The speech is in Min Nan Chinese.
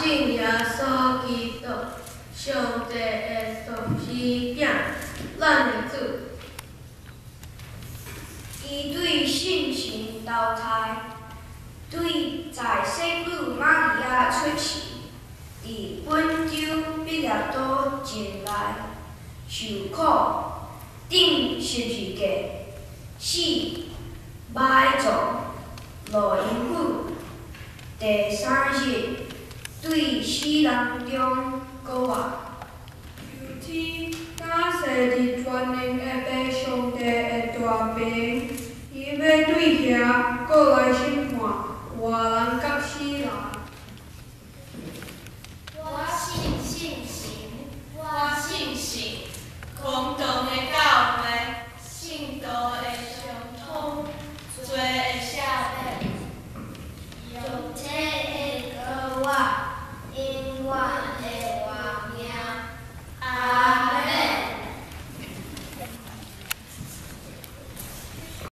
信耶穌基督，上帝的獨生囝，咱的主。伊對聖神投胎，對在聖女瑪利亞出世，佇本丟彼拉多陣內受苦，釘十字架，死，埋葬，落陰府，第三日對死人中閣活。由天感謝佇全能的父上帝的大爿，伊欲對遐閣來審判活人佮死人。我信聖神，我信聖公同的教會，聖徒的相通，罪的赦免，肉體的閣活。